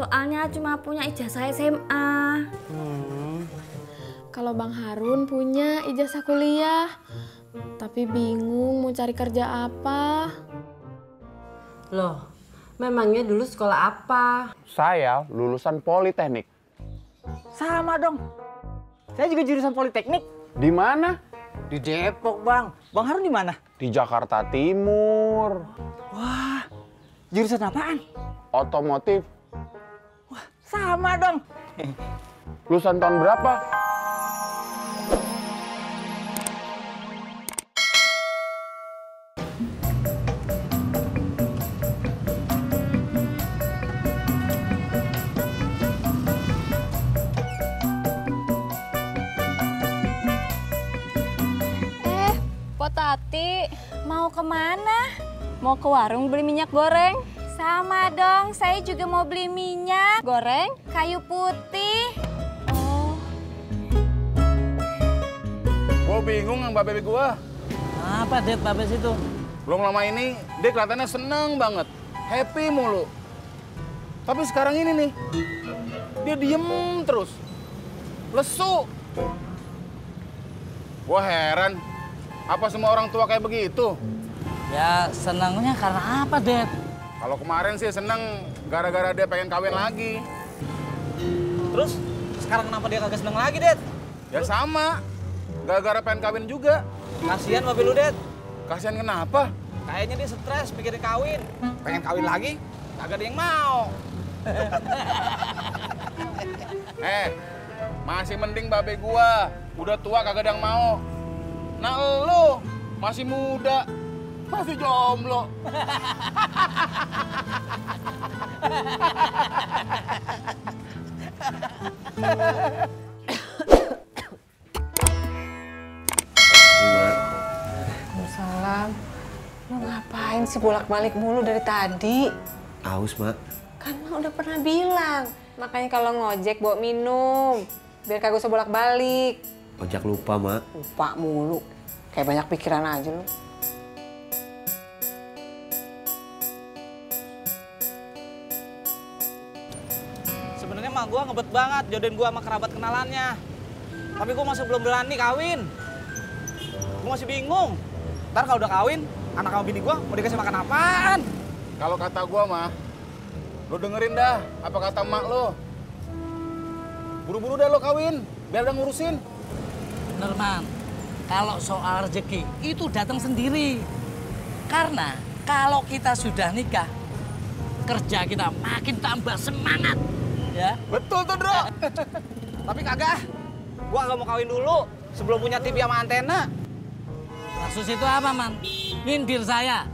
Soalnya cuma punya ijazah SMA. Kalau Bang Harun punya ijazah kuliah, tapi bingung mau cari kerja apa. Loh, memangnya dulu sekolah apa? Saya lulusan Politeknik. Sama dong. Saya juga jurusan Politeknik. Di mana? Di Depok, Bang. Bang Harun di mana? Di Jakarta Timur. Wah, jurusan apaan? Otomotif. Wah, sama dong. Lulusan tahun berapa? Tati, mau kemana? Mau ke warung beli minyak goreng? Sama dong, saya juga mau beli minyak goreng kayu putih. Oh. Gua bingung sama babe gua. Apa, Det, babe situ? Belum lama ini, dia kelihatannya seneng banget. Happy mulu. Tapi sekarang ini nih, dia diem terus. Lesu. Gua heran. Apa semua orang tua kayak begitu? Ya, senangnya karena apa, Det? Kalau kemarin sih seneng gara-gara dia pengen kawin lagi. Terus, sekarang kenapa dia kagak seneng lagi, Det? Ya sama, gara-gara pengen kawin juga. Kasihan babe lu, Det. Kasihan kenapa? Kayaknya dia stres mikirin kawin. Pengen kawin lagi, kagak ada yang mau. Masih mending babe gua. Udah tua kagak ada yang mau. Nah lu masih muda, masih jomblo. Salam. Lo ngapain sih bolak-balik mulu dari tadi? Aus, Mak. Kan Mak udah pernah bilang. Makanya kalau ngojek bawa minum. Biar kagak usah bolak-balik. Ojak lupa, Mak. Lupa mulu. Kayak banyak pikiran aja lo. Sebenarnya mah gua ngebet banget jodohin gua sama kerabat kenalannya. Tapi gua masih belum berani kawin. Gua masih bingung. Ntar kalau udah kawin, anak sama bini gua mau dikasih makan apaan? Kalau kata gua mah, lu dengerin dah apa kata emak lu. Buru-buru dah lu kawin, biar udah ngurusin. Bener, Man. Kalau soal rezeki, itu datang sendiri. Karena kalau kita sudah nikah, kerja kita makin tambah semangat. Ya. Betul tuh, Bro. Tapi kagak. Gua gak mau kawin dulu sebelum punya TV sama antena. Maksud itu apa, Man? Nyindir saya.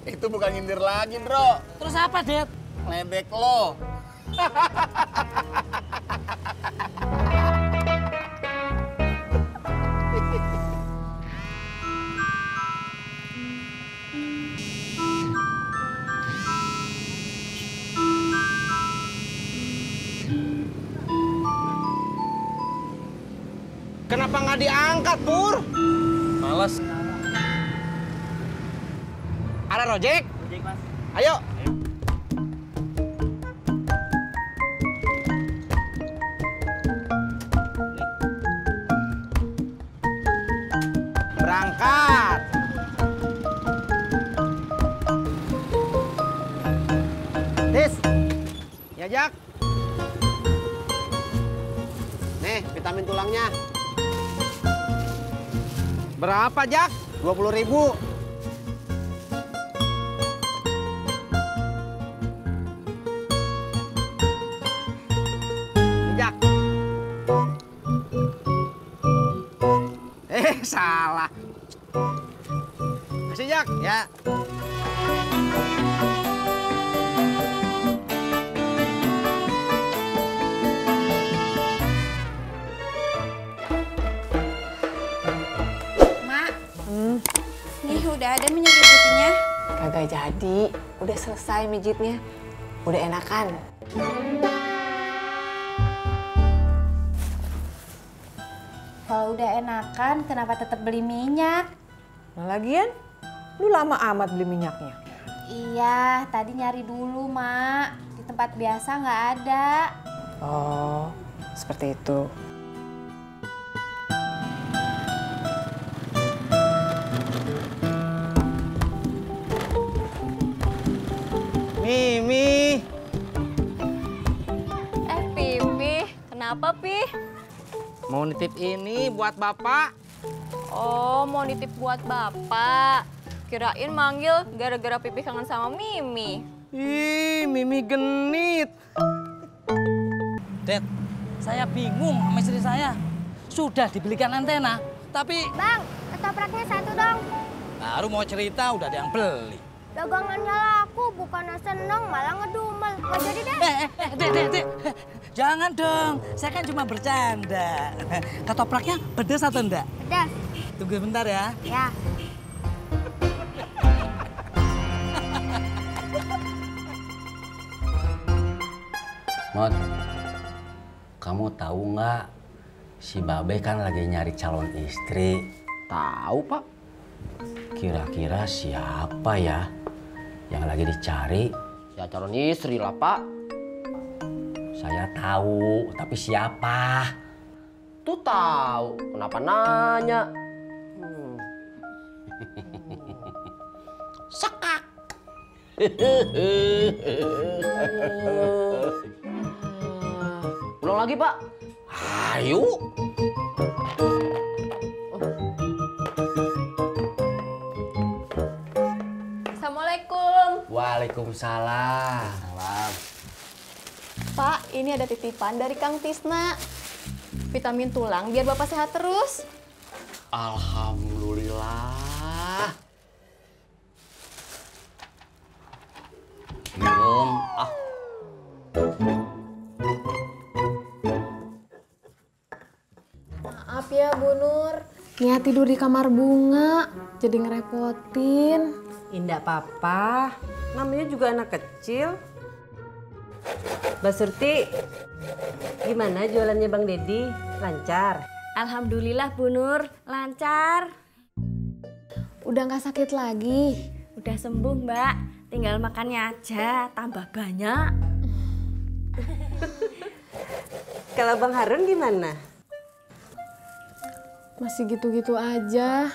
Itu bukan nyindir lagi, Bro. Terus apa, Det? Ledek lo. Kenapa nggak diangkat, Pur? Males. Ada Rojek? Ojek, Mas. Ayo. Berangkat. Tis. Ya, Jak. Nih, vitamin tulangnya. Berapa, Jak? 20.000. Jak. Salah. Masih, Jak? Ya. Nih udah ada minyak putihnya. Kagak jadi. Udah selesai mijitnya. Udah enakan. Kalau udah enakan, kenapa tetap beli minyak? Nah lagian, lu lama amat beli minyaknya. Iya, tadi nyari dulu, Mak. Di Tempat biasa nggak ada. Oh, seperti itu. Mimi. Pipi, kenapa Pi? Mau nitip ini buat Bapak. Oh, mau nitip buat Bapak. Kirain manggil gara-gara Pipi kangen sama Mimi. Ih, Mimi genit. Dad, saya bingung sama istri saya. Sudah dibelikan antena, tapi... Bang, ketopraknya satu dong. Baru mau cerita udah ada yang beli. Dagangannya laku, bukannya seneng malah ngedumel. Gak jadi deh. Dek. Jangan dong, saya kan cuma bercanda. Ketopraknya pedes atau enggak? Pedas. Tunggu bentar ya. Ya. Mot, kamu tahu nggak si Babe kan lagi nyari calon istri. Tahu, Pak. Kira-kira siapa ya yang lagi dicari? Ya calon istri lah, Pak. Saya tahu, tapi siapa? Tuh tahu, kenapa nanya? Sekak. Ulang lagi, Pak. Ayo. Assalamualaikum. Waalaikumsalam. Pak, ini ada titipan dari Kang Tisna. Vitamin tulang biar Bapak sehat terus. Alhamdulillah. Belum. Maaf ya Bu Nur, Nia tidur di kamar bunga, jadi ngerepotin. Indah papa, namanya juga anak kecil. Mbak Surti, gimana jualannya Bang Dedi? Lancar? Alhamdulillah Bu Nur, lancar. Udah nggak sakit lagi? Udah sembuh Mbak, tinggal makannya aja, tambah banyak. Kalau Bang Harun gimana? Masih gitu-gitu aja,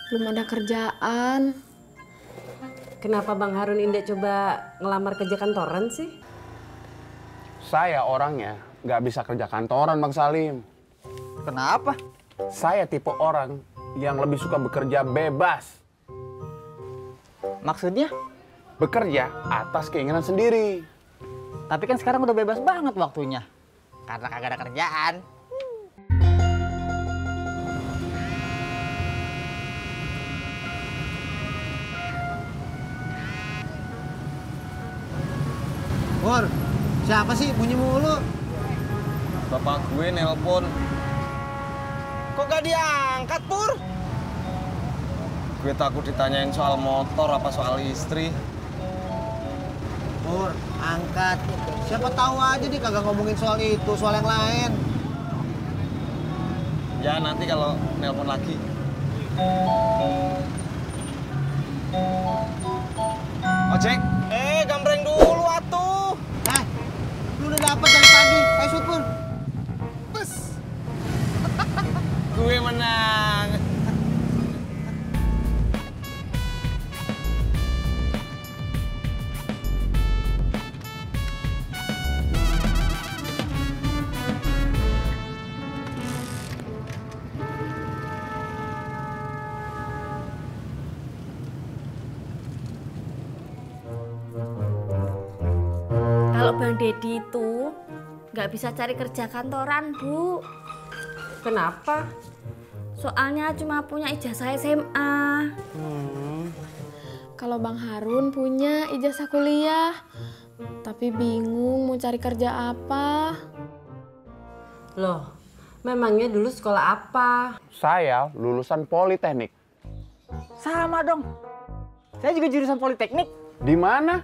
belum ada kerjaan. Kenapa Bang Harun Indah coba ngelamar kerja kantoran sih? Saya orangnya nggak bisa kerja kantoran, Bang Salim. Kenapa? Saya tipe orang yang lebih suka bekerja bebas. Maksudnya? Bekerja atas keinginan sendiri. Tapi kan sekarang udah bebas banget waktunya. Karena kagak ada kerjaan. Pur, siapa sih bunyi mulu? Bapak gue nelpon. Kok gak diangkat, Pur? Gue takut ditanyain soal motor apa soal istri. Pur, angkat. Siapa tahu aja dia kagak ngomongin soal itu, soal yang lain. Ya nanti kalau nelpon lagi. Ojek. Gambreng dulu atuh. Lu udah dapet dari pagi. Ayo Pur. Bus. Gue menang. Kalau Bang Dedi itu nggak bisa cari kerja kantoran, Bu. Kenapa? Soalnya cuma punya ijazah SMA. Kalau Bang Harun punya ijazah kuliah, tapi bingung mau cari kerja apa. Loh, memangnya dulu sekolah apa? Saya lulusan Politeknik. Sama dong. Saya juga jurusan Politeknik. Di mana?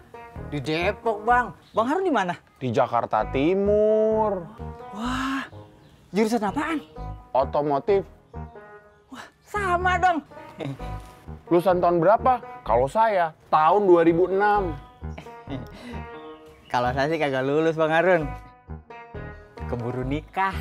Di Depok, Bang. Bang Harun di mana? Di Jakarta Timur. Wah, jurusan apaan? Otomotif. Sama dong. Lulusan tahun berapa? Kalau saya tahun 2006. Kalau saya sih kagak lulus Bang Harun. Keburu nikah.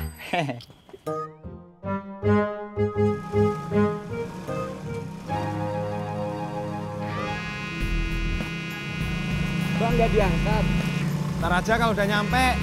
Bang nggak diangkat. Ntar aja kalau udah nyampe.